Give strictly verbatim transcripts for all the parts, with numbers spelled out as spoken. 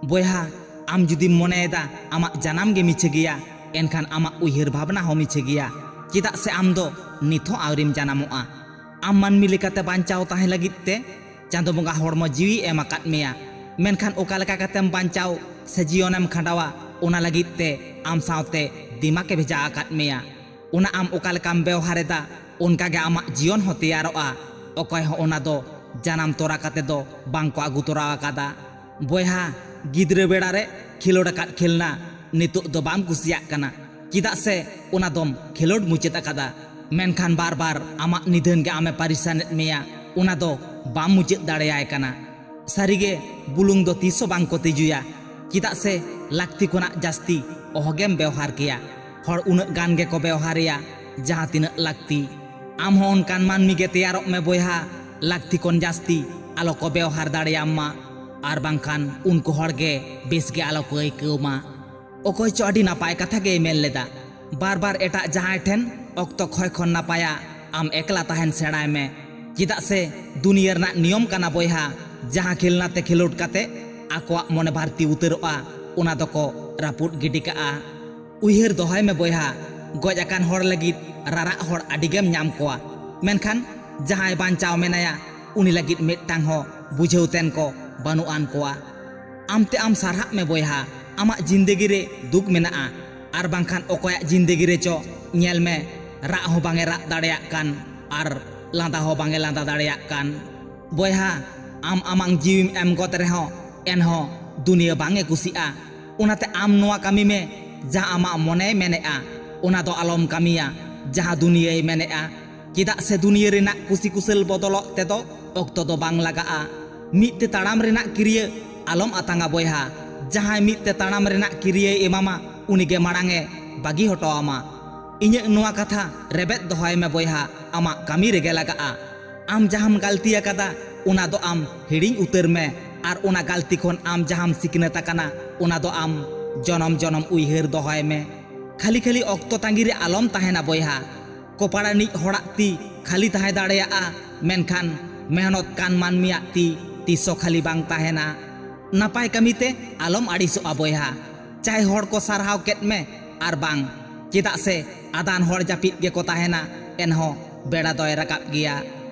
ᱵᱚᱭᱦᱟ, ᱟᱢ ᱡᱩᱫᱤᱢ ᱢᱚᱱᱮᱭᱮᱫᱟ ᱟᱢᱟᱜ ᱡᱟᱱᱟᱢ ᱜᱮ ᱢᱤᱪᱷᱟᱹ ᱜᱮᱭᱟ, ᱮᱱᱠᱷᱟᱱ ᱟᱢᱟᱜ ᱩᱭᱦᱟᱹᱨ ᱵᱷᱟᱵᱽᱱᱟ ᱦᱚᱸ ᱢᱤᱪᱷᱟᱹ ᱜᱮᱭᱟ᱾ ᱪᱮᱫᱟᱜ ᱥᱮ ᱟᱢ ᱫᱚ ᱱᱤᱛ ᱦᱚᱸ ᱟᱹᱣᱨᱤᱢ ᱡᱟᱱᱟᱢᱚᱜᱼᱟ᱾ ᱟᱢ ᱢᱟᱹᱱᱢᱤ ᱞᱮᱠᱟᱛᱮ ᱵᱟᱧᱪᱟᱣ ᱛᱟᱦᱮᱸ ᱞᱟᱹᱜᱤᱫ ᱛᱮ ᱪᱟᱸᱫᱚ ᱵᱚᱸᱜᱟ ᱦᱚᱲᱢᱚ ᱡᱤᱣᱤ ᱮᱢ ᱟᱠᱟᱫ ᱢᱮᱭᱟ᱾ ᱢᱮᱱᱠᱷᱟᱱ ᱚᱠᱟ ᱞᱮᱠᱟ ᱠᱟᱛᱮᱢ ᱵᱟᱧᱪᱟᱣ ᱥᱮ ᱡᱤᱭᱚᱱᱮᱢ ᱠᱷᱟᱸᱰᱟᱣᱟ, ᱚᱱᱟ ᱞᱟᱹᱜᱤᱫ ᱛᱮ ᱟᱢ ᱥᱟᱶᱛᱮ ᱫᱤᱢᱟᱜᱽ ᱮ ᱵᱷᱮᱡᱟ ᱟᱠᱟᱫ ᱢᱮᱭᱟ᱾ ᱚᱱᱟ ᱟᱢ ᱚᱠᱟ ᱞᱮᱠᱟᱢ ᱵᱮᱣᱦᱟᱨ ᱮᱫᱟ, ᱚᱱᱠᱟ ᱜᱮ ᱟᱢᱟᱜ ᱡᱤᱭᱚᱱ ᱦᱚᱸ ᱛᱮᱭᱟᱨᱚᱜᱼᱟ᱾ ᱚᱠᱚᱭ ᱦᱚᱸ ᱚᱱᱟ ᱫᱚ ᱡᱟᱱᱟᱢ ᱛᱚᱨᱟ ᱠᱟᱛᱮ ᱫᱚ ᱵᱟᱝ ᱠᱚ ᱟᱹᱜᱩ ᱛᱚᱨᱟ ᱟᱠᱟᱫᱟ᱾ ᱵᱚᱭᱦᱟ, ᱜᱤᱫᱽᱨᱟᱹ ᱵᱮᱲᱟ ᱨᱮ ᱠᱷᱮᱞᱳᱰ ᱟᱠᱟᱫ ᱠᱷᱮᱞᱱᱟ ᱱᱤᱛᱚᱜ ᱫᱚ ᱵᱟᱢ ᱠᱩᱥᱤᱭᱟᱜ ᱠᱟᱱᱟ, ᱪᱮᱫᱟᱜ ᱥᱮ ᱚᱱᱟ ᱫᱚᱢ ᱠᱷᱮᱞᱳᱰ ᱢᱩᱪᱟᱹᱫ ᱟᱠᱟᱫᱟ᱾ ᱢᱮᱱᱠᱷᱟᱱ ᱵᱟᱨ ᱵᱟᱨ ᱟᱢᱟᱜ ᱱᱤᱫᱷᱟᱹᱱ ᱜᱮ ᱟᱢᱮ ᱯᱟᱨᱤᱥᱟᱱᱮᱫ ᱢᱮᱭᱟ, ᱚᱱᱟ ᱫᱚ ᱵᱟᱢ ᱢᱩᱪᱟᱹᱫ ᱫᱟᱲᱮᱭᱟᱭ ᱠᱟᱱᱟ᱾ ᱥᱟᱹᱨᱤᱜᱮ, ᱵᱩᱞᱩᱝ ᱫᱚ ᱛᱤᱥ ᱦᱚᱸ ᱵᱟᱝ ᱠᱚ ᱛᱤᱡᱩᱭᱟ, ᱪᱮᱫᱟᱜ ᱥᱮ ᱞᱟᱹᱠᱛᱤ ᱠᱷᱚᱱᱟᱜ ᱡᱟᱹᱥᱛᱤ ᱚᱦᱚᱜᱮᱢ ᱵᱮᱣᱦᱟᱨ ᱠᱮᱭᱟ᱾ ᱦᱚᱲ ᱩᱱᱟᱹᱜ ᱜᱟᱱ ᱜᱮᱠᱚ ᱵᱮᱣᱦᱟᱨᱮᱭᱟ, ᱡᱟᱦᱟᱸ ᱛᱤᱱᱟᱹᱜ ᱞᱟᱹᱠᱛᱤ᱾ ᱟᱢ ᱦᱚᱸ ᱚᱱᱠᱟᱱ ᱢᱟᱹᱱᱢᱤ ᱜᱮ ᱛᱮᱭᱟᱨᱚᱜ ᱢᱮ ᱵᱚᱭᱦᱟ, ᱞᱟᱹᱠᱛᱤ ᱠᱷᱚᱱ ᱡᱟᱹᱥᱛᱤ ᱟᱞᱚ ᱠᱚ ᱵᱮᱣᱦᱟᱨ ᱫᱟᱲᱮᱭᱟᱢ ᱢᱟ, ᱟᱨ ᱵᱟᱝᱠᱷᱟᱱ ᱩᱱᱠᱩ ᱦᱚᱲ ᱜᱮ ᱵᱮᱥ ᱜᱮ ᱟᱞᱚ ᱠᱚ ᱟᱹᱭᱠᱟᱹᱣ ᱢᱟ᱾ ᱚᱠᱚᱭ ᱪᱚ ᱟᱹᱰᱤ ᱱᱟᱯᱟᱭ ᱠᱟᱛᱷᱟ ᱜᱮᱭ ᱢᱮᱱ ᱞᱮᱫᱟ, ᱵᱟᱨ ᱵᱟᱨ ᱮᱴᱟᱜ ᱡᱟᱦᱟᱸᱭ ᱴᱷᱮᱱ ᱚᱠᱛᱚ ᱠᱷᱚᱭ ᱠᱷᱚᱱ ᱱᱟᱯᱟᱭᱟ ᱟᱢ ᱮᱠᱞᱟ ᱛᱟᱦᱮᱱ ᱥᱮᱬᱟᱭ ᱢᱮ᱾ ᱪᱮᱫᱟᱜ ᱥᱮ ᱫᱩᱱᱤᱭᱟᱹ ᱨᱮᱱᱟᱜ ᱱᱤᱭᱚᱢ ᱠᱟᱱᱟ ᱵᱚᱭᱦᱟ, ᱡᱟᱦᱟᱸ ᱠᱷᱮᱞᱱᱟ ᱛᱮ ᱠᱷᱮᱞᱳᱰ ᱠᱟᱛᱮ ᱟᱠᱚᱣᱟᱜ ᱢᱚᱱᱮ ᱵᱷᱟᱨᱛᱤ ᱩᱛᱟᱹᱨᱚᱜᱼᱟ, ᱚᱱᱟ ᱫᱚᱠᱚ ᱨᱟᱹᱯᱩᱫ ᱜᱤᱰᱤ ᱠᱟᱜᱼᱟ᱾ ᱩᱭᱦᱟᱹᱨ ᱫᱚᱦᱚᱭ ᱢᱮ ᱵᱚᱭᱦᱟ, ᱜᱚᱡ ᱟᱠᱟᱱ ᱦᱚᱲ ᱞᱟᱹᱜᱤᱫ ᱨᱟᱨᱟᱜ ᱦᱚᱲ ᱟᱹᱰᱤ ᱜᱮᱢ ᱧᱟᱢ ᱠᱚᱣᱟ, ᱢᱮᱱᱠᱷᱟᱱ ᱡᱟᱦᱟᱸᱭ ᱵᱟᱧᱪᱟᱣ ᱢᱮᱱᱟᱭᱟ, ᱩᱱᱤ ᱞᱟᱹᱜᱤᱫ ᱢᱤᱫᱴᱟᱝ ᱦᱚᱸ ᱵᱩᱡᱷᱟᱹᱣ ᱛᱮᱱ ᱠᱚ ᱵᱟᱹᱱᱩᱜ ᱟᱱ ᱠᱚᱣᱟ᱾ ᱟᱢ ᱛᱮ ᱟᱢ ᱥᱟᱨᱦᱟᱜ ᱢᱮ ᱵᱚᱭᱦᱟ, ᱟᱢᱟᱜ ᱡᱤᱱᱫᱮᱜᱤ ᱨᱮ ᱫᱩᱠ ᱢᱮᱱᱟᱜᱼᱟ, ᱟᱨ ᱵᱟᱝᱠᱷᱟᱱ ᱚᱠᱚᱭᱟᱜ ᱡᱤᱱᱫᱮᱜᱤ ᱨᱮ ᱪᱚ ᱧᱮᱞ ᱢᱮ, ᱨᱟᱜ ᱦᱚᱸ ᱵᱟᱝ ᱮ ᱨᱟᱜ ᱫᱟᱲᱮᱭᱟᱜ ᱠᱟᱱ ᱟᱨ ᱞᱟᱸᱫᱟ ᱦᱚᱸ ᱵᱟᱝ ᱮ ᱞᱟᱸᱫᱟ ᱫᱟᱲᱮᱭᱟᱜ ᱠᱟᱱ᱾ ᱵᱚᱭᱦᱟ, ᱟᱢ ᱟᱢᱟᱝ ᱡᱤᱣᱤᱢ ᱮᱢ ᱜᱚᱫ ᱨᱮᱦᱚᱸ, ᱮᱱᱦᱚᱸ ᱫᱩᱱᱤᱭᱟᱹ ᱵᱟᱝ ᱮ ᱠᱩᱥᱤᱜᱼᱟ᱾ ᱚᱱᱟᱛᱮ ᱟᱢ ᱱᱚᱣᱟ ᱠᱟᱹᱢᱤ ᱢᱮ, ᱡᱟᱦᱟᱸ ᱟᱢᱟᱜ ᱢᱚᱱᱮᱭ ᱢᱮᱱᱮᱜᱼᱟ, ᱚᱱᱟ ᱫᱚ ᱟᱞᱚᱢ ᱠᱟᱹᱢᱤᱭᱟ, ᱡᱟᱦᱟᱸ ᱫᱩᱱᱤᱭᱟᱹᱭ ᱢᱮᱱᱮᱜᱼᱟ᱾ ᱪᱮᱫᱟᱜ ᱥᱮ ᱫᱩᱱᱤᱭᱟᱹ ᱨᱮᱱᱟᱜ ᱠᱩᱥᱤ ᱠᱩᱥᱟᱹᱞ ᱵᱚᱫᱚᱞᱚᱜ ᱛᱮᱫᱚ ᱚᱠᱛᱚ ᱫᱚ ᱵᱟᱝ ᱞᱟᱜᱟᱜᱼᱟ᱾ ᱢᱤᱫ ᱛᱮ ᱛᱟᱲᱟᱢ ᱨᱮᱱᱟᱜ ᱠᱤᱨᱭᱟᱹ ᱟᱞᱚᱢ ᱟᱛᱟᱝᱟ ᱵᱚᱭᱦᱟ᱾ ᱡᱟᱦᱟᱸᱭ ᱢᱤᱫ ᱛᱮ ᱛᱟᱲᱟᱢ ᱨᱮᱱᱟᱜ ᱠᱤᱨᱭᱟᱹᱭ ᱮᱢᱟᱢᱟ, ᱩᱱᱤ ᱜᱮ ᱢᱟᱲᱟᱝ ᱮ ᱵᱟᱹᱜᱤ ᱦᱚᱴᱚ ᱟᱢᱟ᱾ ᱤᱧᱟᱹᱜ ᱱᱚᱣᱟ ᱠᱟᱛᱷᱟ ᱨᱮᱵᱮᱫ ᱫᱚᱦᱚᱭ ᱢᱮ ᱵᱚᱭᱦᱟ, ᱟᱢᱟᱜ ᱠᱟᱹᱢᱤ ᱨᱮᱜᱮ ᱞᱟᱜᱟᱜᱼᱟ᱾ ᱟᱢ ᱡᱟᱦᱟᱸᱢ ᱜᱟᱹᱞᱛᱤ ᱟᱠᱟᱫᱟ, ᱚᱱᱟ ᱫᱚ ᱟᱢ ᱦᱤᱲᱤᱧ ᱩᱛᱟᱹᱨ ᱢᱮ, ᱟᱨ ᱚᱱᱟ ᱜᱟᱹᱞᱛᱤ ᱠᱷᱚᱱ ᱟᱢ ᱡᱟᱦᱟᱸᱢ ᱥᱤᱠᱷᱱᱟᱹᱛ ᱟᱠᱟᱱᱟ, ᱚᱱᱟ ᱫᱚ ᱟᱢ ᱡᱚᱱᱚᱢ ᱡᱚᱱᱚᱢ ᱩᱭᱦᱟᱹᱨ ᱫᱚᱦᱚᱭ ᱢᱮ᱾ ᱠᱷᱟᱹᱞᱤ ᱠᱷᱟᱹᱞᱤ ᱚᱠᱛᱚ ᱛᱟᱺᱜᱤ ᱨᱮ ᱟᱞᱚᱢ ᱛᱟᱦᱮᱱᱟ ᱵᱚᱭᱦᱟ᱾ ᱠᱚᱯᱟᱲ ᱟᱹᱱᱤᱡ ᱦᱚᱲᱟᱜ ᱛᱤ ᱠᱷᱟᱹᱞᱤ ᱛᱟᱦᱮᱸ ᱫᱟᱲᱮᱭᱟᱜᱼᱟ, ᱢᱮᱱᱠᱷᱟᱱ ᱢᱮᱦᱱᱚᱛ ᱠᱟᱱ ᱢᱟᱹᱱᱢᱤᱭᱟᱜ ᱛᱤ ᱛᱤᱥ ᱦᱚᱸ ᱠᱷᱟᱹᱞᱤ ᱵᱟᱝ ᱛᱟᱦᱮᱱᱟ᱾ ᱱᱟᱯᱟᱭ ᱠᱟᱹᱢᱤᱛᱮ ᱟᱞᱚᱢ ᱟᱹᱲᱤᱥᱚᱜᱼᱟ ᱵᱚᱭᱦᱟ᱾ ᱪᱟᱦᱮ ᱦᱚᱲ ᱠᱚ ᱥᱟᱨᱦᱟᱣ ᱠᱮᱫ ᱢᱮ ᱟᱨ ᱵᱟᱝ, ᱪᱮᱫᱟᱜ ᱥᱮ ᱟᱫᱟᱱ ᱦᱚᱲ ᱡᱟᱹᱯᱤᱫ ᱜᱮᱠᱚ ᱛᱟᱦᱮᱱᱟ, ᱮᱱᱦᱚᱸ ᱵᱮᱲᱟ ᱫᱚᱭ ᱨᱟᱠᱟᱵ ᱜᱮᱭᱟ᱾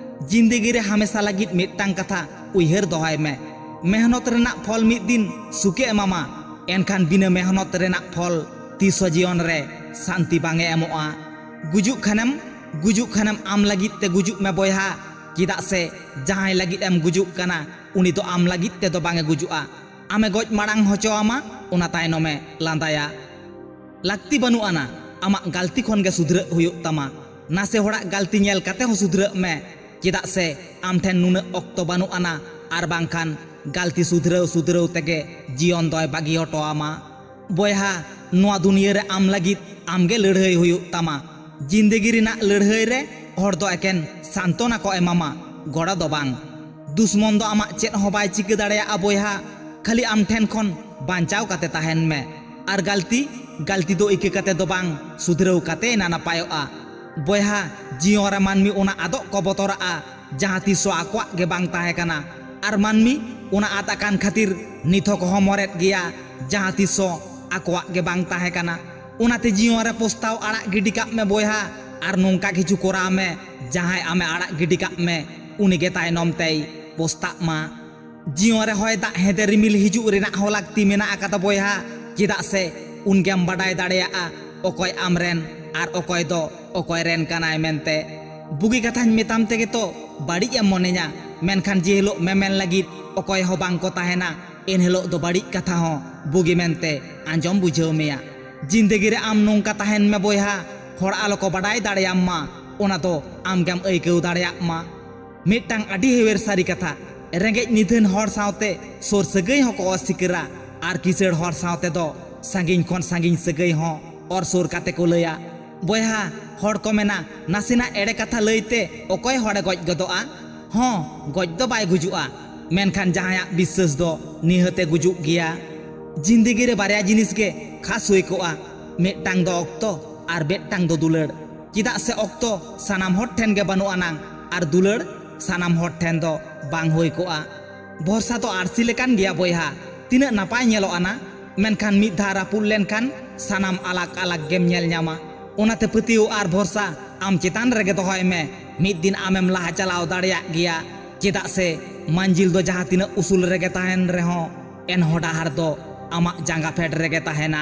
ᱡᱤᱱᱫᱮᱜᱤ ᱨᱮ ᱦᱟᱢᱮᱥᱟ ᱞᱟᱹᱜᱤᱫ ᱢᱤᱫᱴᱟᱝ ᱠᱟᱛᱷᱟ ᱩᱭᱦᱟᱹᱨ ᱫᱚᱦᱚᱭ ᱢᱮ, ᱢᱮᱦᱱᱚᱛ ᱨᱮᱱᱟᱜ ᱯᱷᱚᱞ ᱢᱤᱫ ᱫᱤᱱ ᱥᱩᱠᱮ ᱮᱢᱟᱢᱟ, ᱮᱱᱠᱷᱟᱱ ᱵᱤᱱᱟᱹ ᱢᱮᱦᱱᱚᱛ ᱨᱮᱱᱟᱜ ᱯᱷᱚᱞ ᱛᱤᱥ ᱦᱚᱸ ᱡᱤᱭᱚᱱ ᱨᱮ ᱥᱟᱱᱛᱤ ᱵᱟᱝ ᱮ ᱮᱢᱚᱜᱼᱟ᱾ ᱜᱩᱡᱩᱜ ᱠᱷᱟᱱᱮᱢ, ᱜᱩᱡᱩᱜ ᱠᱷᱟᱱᱮᱢ ᱟᱢ ᱞᱟᱹᱜᱤᱫ ᱛᱮ ᱜᱩᱡᱩᱜ ᱢᱮ ᱵᱚᱭᱦᱟ, ᱪᱮᱫᱟᱜ ᱥᱮ ᱡᱟᱦᱟᱸᱭ ᱞᱟᱹᱜᱤᱫ ᱮᱢ ᱜᱩᱡᱩᱜ ᱠᱟᱱᱟ ᱩᱱᱤ ᱫᱚ ᱟᱢ ᱞᱟᱹᱜᱤᱫ ᱛᱮᱫᱚ ᱵᱟᱝ ᱮ ᱜᱩᱡᱩᱜᱼᱟ᱾ ᱟᱢᱮ ᱜᱚᱡ ᱢᱟᱲᱟᱝ ᱦᱚᱪᱚ ᱟᱢᱟ, ᱚᱱᱟ ᱛᱟᱭᱱᱚᱢᱮ ᱞᱟᱸᱫᱟᱭᱟ᱾ ᱞᱟᱹᱠᱛᱤ ᱵᱟᱹᱱᱩᱜ ᱟᱱᱟ, ᱟᱢᱟᱜ ᱜᱟᱹᱞᱛᱤ ᱠᱷᱚᱱ ᱜᱮ ᱥᱩᱫᱷᱨᱟᱹᱜ ᱦᱩᱭᱩᱜ ᱛᱟᱢᱟ᱾ ᱱᱟᱥᱮ ᱦᱚᱲᱟᱜ ᱜᱟᱹᱞᱛᱤ ᱧᱮᱞ ᱠᱟᱛᱮ ᱦᱚᱸ ᱥᱩᱫᱷᱨᱟᱹᱜ ᱢᱮ, ᱪᱮᱫᱟᱜ ᱥᱮ ᱟᱢ ᱴᱷᱮᱱ ᱱᱩᱱᱟᱹᱜ ᱚᱠᱛᱚ ᱵᱟᱹᱱᱩᱜ ᱟᱱᱟ, ᱟᱨ ᱵᱟᱝᱠᱷᱟᱱ ᱜᱟᱹᱞᱛᱤ ᱥᱩᱫᱷᱨᱟᱹᱣ ᱥᱩᱫᱷᱨᱟᱹᱣ ᱛᱮᱜᱮ ᱡᱤᱭᱚᱱ ᱫᱚᱭ ᱵᱟᱹᱜᱤ ᱦᱚᱴᱚ ᱟᱢᱟ᱾ ᱵᱚᱭᱦᱟ, ᱱᱚᱣᱟ ᱫᱩᱱᱤᱭᱟᱹ ᱨᱮ ᱟᱢ ᱞᱟᱹᱜᱤᱫ ᱟᱢᱜᱮ ᱞᱟᱹᱲᱦᱟᱹᱭ ᱦᱩᱭᱩᱜ ᱛᱟᱢᱟ᱾ ᱡᱤᱱᱫᱮᱜᱤ ᱨᱮᱱᱟᱜ ᱞᱟᱹᱲᱦᱟᱹᱭ ᱨᱮ ᱦᱚᱲ ᱫᱚ ᱮᱠᱮᱱ ᱥᱟᱱᱛᱚᱱᱟ ᱠᱚ ᱮᱢᱟᱢᱟ, ᱜᱚᱲᱚ ᱫᱚ ᱵᱟᱝ᱾ ᱫᱩᱥᱢᱚᱱ ᱫᱚ ᱟᱢᱟᱜ ᱪᱮᱫ ᱦᱚᱸ ᱵᱟᱭ ᱪᱤᱠᱟᱹ ᱫᱟᱲᱮᱭᱟᱜᱼᱟ ᱵᱚᱭᱦᱟ, ᱠᱷᱟᱹᱞᱤ ᱟᱢ ᱴᱷᱮᱱ ᱠᱷᱚᱱ ᱵᱟᱧᱪᱟᱣ ᱠᱟᱛᱮ ᱛᱟᱦᱮᱱ ᱢᱮ᱾ ᱟᱨ ᱜᱟᱹᱞᱛᱤ, ᱜᱟᱹᱞᱛᱤ ᱫᱚ ᱤᱠᱟᱹ ᱠᱟᱛᱮ ᱫᱚ ᱵᱟᱝ, ᱥᱩᱫᱷᱨᱟᱹᱣ ᱠᱟᱛᱮ ᱮᱱᱟ ᱱᱟᱯᱟᱭᱚᱜᱼᱟ᱾ ᱵᱚᱭᱦᱟ, ᱡᱤᱭᱚᱱ ᱨᱮ ᱢᱟᱹᱱᱢᱤ ᱚᱱᱟ ᱟᱫᱚᱜ ᱠᱚ ᱵᱚᱛᱚᱨᱟᱜᱼᱟ, ᱡᱟᱦᱟᱸ ᱛᱤᱥ ᱦᱚᱸ ᱟᱠᱚᱣᱟᱜ ᱜᱮ ᱵᱟᱝ ᱛᱟᱦᱮᱸ ᱠᱟᱱᱟ᱾ ᱟᱨ ᱢᱟᱹᱱᱢᱤ ᱚᱱᱟ ᱟᱫ ᱟᱠᱟᱱ ᱠᱷᱟᱹᱛᱤᱨ ᱱᱤᱛ ᱦᱚᱸ ᱠᱚ ᱦᱚᱢᱚᱨᱮᱫ ᱜᱮᱭᱟ, ᱡᱟᱦᱟᱸ ᱛᱤᱥ ᱦᱚᱸ ᱟᱠᱚᱣᱟᱜ ᱜᱮ ᱵᱟᱝ ᱛᱟᱦᱮᱸ ᱠᱟᱱᱟ᱾ ᱚᱱᱟᱛᱮ ᱡᱤᱭᱚᱱ ᱨᱮ ᱯᱚᱥᱛᱟᱣ ᱟᱲᱟᱜ ᱜᱤᱰᱤ ᱠᱟᱜ ᱢᱮ ᱵᱚᱭᱦᱟ, ᱟᱨ ᱱᱚᱝᱠᱟ ᱠᱤᱪᱷᱩ ᱠᱚᱨᱟᱣ ᱢᱮ, ᱡᱟᱦᱟᱸᱭ ᱟᱢᱮ ᱟᱲᱟᱜ ᱜᱤᱰᱤ ᱠᱟᱜ ᱢᱮ, ᱩᱱᱤᱜᱮ ᱛᱟᱭᱱᱚᱢ ᱛᱮᱭ ᱯᱚᱥᱛᱟᱜ ᱢᱟ᱾ ᱡᱤᱭᱚᱱ ᱨᱮ ᱦᱚᱭ ᱫᱟᱜ ᱦᱮᱸᱫᱮ ᱨᱤᱢᱤᱞ ᱦᱤᱡᱩᱜ ᱨᱮᱱᱟᱜ ᱦᱚᱸ ᱞᱟᱹᱠᱛᱤ ᱢᱮᱱᱟᱜ ᱟᱠᱟᱫᱟ ᱵᱚᱭᱦᱟ, ᱪᱮᱫᱟᱜ ᱥᱮ ᱩᱱᱜᱮᱢ ᱵᱟᱰᱟᱭ ᱫᱟᱲᱮᱭᱟᱜᱼᱟ ᱚᱠᱚᱭ ᱟᱢᱨᱮᱱ ᱟᱨ ᱚᱠᱚᱭ ᱫᱚ ᱚᱠᱚᱭ ᱨᱮᱱ ᱠᱟᱱᱟᱭ ᱢᱮᱱᱛᱮ᱾ ᱵᱩᱜᱤ ᱠᱟᱛᱷᱟᱧ ᱢᱮᱛᱟᱢ ᱛᱮᱜᱮ ᱛᱚ ᱵᱟᱹᱲᱤᱡ ᱮᱢ ᱢᱚᱱᱮᱧᱟ, ᱢᱮᱱᱠᱷᱟᱱ ᱡᱮ ᱦᱤᱞᱳᱜ ᱢᱮᱢᱮᱱ ᱞᱟᱹᱜᱤᱫ ᱚᱠᱚᱭ ᱦᱚᱸ ᱵᱟᱝ ᱠᱚ ᱛᱟᱦᱮᱱᱟ, ᱮᱱ ᱦᱤᱞᱳᱜ ᱫᱚ ᱵᱟᱹᱲᱤᱡ ᱠᱟᱛᱷᱟ ᱦᱚᱸ ᱵᱩᱜᱤ ᱢᱮᱱᱛᱮ ᱟᱸᱡᱚᱢ ᱵᱩᱡᱷᱟᱹᱣ ᱢᱮᱭᱟ᱾ ᱡᱤᱱᱫᱮᱜᱤ ᱨᱮ ᱟᱢ ᱱᱚᱝᱠᱟ ᱛᱟᱦᱮᱱ ᱢᱮ ᱵᱚᱭᱦᱟ, ᱦᱚᱲ ᱟᱞᱚ ᱠᱚ ᱵᱟᱰᱟᱭ ᱫᱟᱲᱮᱭᱟᱢ ᱢᱟ, ᱚᱱᱟ ᱫᱚ ᱟᱢ ᱜᱮᱢ ᱟᱹᱭᱠᱟᱹᱣ ᱫᱟᱲᱮᱭᱟᱜ ᱢᱟ᱾ ᱢᱤᱫᱴᱟᱝ ᱟᱹᱰᱤ ᱦᱮᱣᱮᱨ ᱥᱟᱹᱨᱤ ᱠᱟᱛᱷᱟ, ᱨᱮᱸᱜᱮᱡ ᱱᱤᱫᱷᱟᱹᱱ ᱦᱚᱲ ᱥᱟᱶᱛᱮ ᱥᱩᱨ ᱥᱟᱹᱜᱟᱹᱭ ᱦᱚᱸᱠᱚ ᱚᱥᱤᱠᱟᱹᱨᱟ, ᱟᱨ ᱠᱤᱥᱟᱹᱲ ᱦᱚᱲ ᱥᱟᱶᱛᱮ ᱫᱚ ᱥᱟᱺᱜᱤᱧ ᱠᱷᱚᱱ ᱥᱟᱺᱜᱤᱧ ᱥᱟᱹᱜᱟᱹᱭ ᱦᱚᱸ ᱚᱨ ᱥᱩᱨ ᱠᱟᱛᱮ ᱠᱚ ᱞᱟᱹᱭᱟ᱾ ᱵᱚᱭᱦᱟ, ᱦᱚᱲ ᱠᱚ ᱢᱮᱱᱟ, ᱱᱟᱥᱮᱱᱟᱜ ᱮᱲᱮ ᱠᱟᱛᱷᱟ ᱞᱟᱹᱭᱛᱮ ᱚᱠᱚᱭ ᱦᱚᱲᱮ ᱜᱚᱡ ᱜᱚᱫᱚᱜᱼᱟ? ᱦᱚᱸ, ᱜᱚᱡ ᱫᱚ ᱵᱟᱭ ᱜᱩᱡᱩᱜᱼᱟ, ᱢᱮᱱᱠᱷᱟᱱ ᱡᱟᱦᱟᱸᱭᱟᱜ ᱵᱤᱥᱥᱟᱹᱥ ᱫᱚ ᱱᱤᱦᱟᱹᱛᱮ ᱜᱩᱡᱩᱜ ᱜᱮᱭᱟ᱾ ᱡᱤᱱᱫᱮᱜᱤ ᱨᱮ ᱵᱟᱨᱭᱟ ᱡᱤᱱᱤᱥ ᱜᱮ ᱠᱷᱟᱥ ᱦᱩᱭ ᱠᱚᱜᱼᱟ, ᱢᱤᱫᱴᱟᱝ ᱫᱚ ᱚᱠᱛᱚ ᱟᱨ ᱢᱤᱫᱴᱟᱝ ᱫᱚ ᱫᱩᱞᱟᱹᱲ᱾ ᱪᱮᱫᱟᱜ ᱥᱮ ᱚᱠᱛᱚ ᱥᱟᱱᱟᱢ ᱦᱚᱲ ᱴᱷᱮᱱ ᱜᱮ ᱵᱟᱹᱱᱩᱜ ᱟᱱᱟᱝ, ᱟᱨ ᱫᱩᱞᱟᱹᱲ ᱥᱟᱱᱟᱢ ᱦᱚᱲ ᱴᱷᱮᱱ ᱫᱚ ᱵᱟᱝ ᱦᱩᱭ ᱠᱚᱜᱼᱟ᱾ ᱵᱷᱚᱨᱥᱟ ᱫᱚ ᱟᱹᱨᱥᱤ ᱞᱮᱠᱟᱱ ᱜᱮᱭᱟ ᱵᱚᱭᱦᱟ, ᱛᱤᱱᱟᱹᱜ ᱱᱟᱯᱟᱭ ᱧᱮᱞᱚᱜ ᱟᱱᱟ, ᱢᱮᱱᱠᱷᱟᱱ ᱢᱤᱫ ᱫᱷᱟᱣ ᱨᱟᱹᱯᱩᱫ ᱞᱮᱱᱠᱷᱟᱱ ᱥᱟᱱᱟᱢ ᱟᱞᱟᱜ ᱟᱞᱟᱜ ᱜᱮᱢ ᱧᱮᱞ ᱧᱟᱢᱟ᱾ ᱚᱱᱟᱛᱮ ᱯᱟᱹᱛᱭᱟᱹᱣ ᱟᱨ ᱵᱷᱚᱨᱥᱟ ᱟᱢ ᱪᱮᱛᱟᱱ ᱨᱮᱜᱮ ᱫᱚᱦᱚᱭ ᱢᱮ᱾ ᱢᱤᱫ ᱫᱤᱱ ᱟᱢᱮᱢ ᱞᱟᱦᱟ ᱪᱟᱞᱟᱣ ᱫᱟᱲᱮᱭᱟᱜ ᱜᱮᱭᱟ, ᱪᱮᱫᱟᱜ ᱥᱮ ᱢᱟᱹᱱᱡᱤᱞ ᱫᱚ ᱡᱟᱦᱟᱸ ᱛᱤᱱᱟᱹᱜ ᱩᱥᱩᱞ ᱨᱮᱜᱮ ᱛᱟᱦᱮᱱ ᱨᱮᱦᱚᱸ, ᱮᱱᱦᱚᱸ ᱰᱟᱦᱟᱨ ᱫᱚ ᱟᱢᱟᱜ ᱡᱟᱸᱜᱟ ᱯᱷᱮᱰ ᱨᱮᱜᱮ ᱛᱟᱦᱮᱱᱟ᱾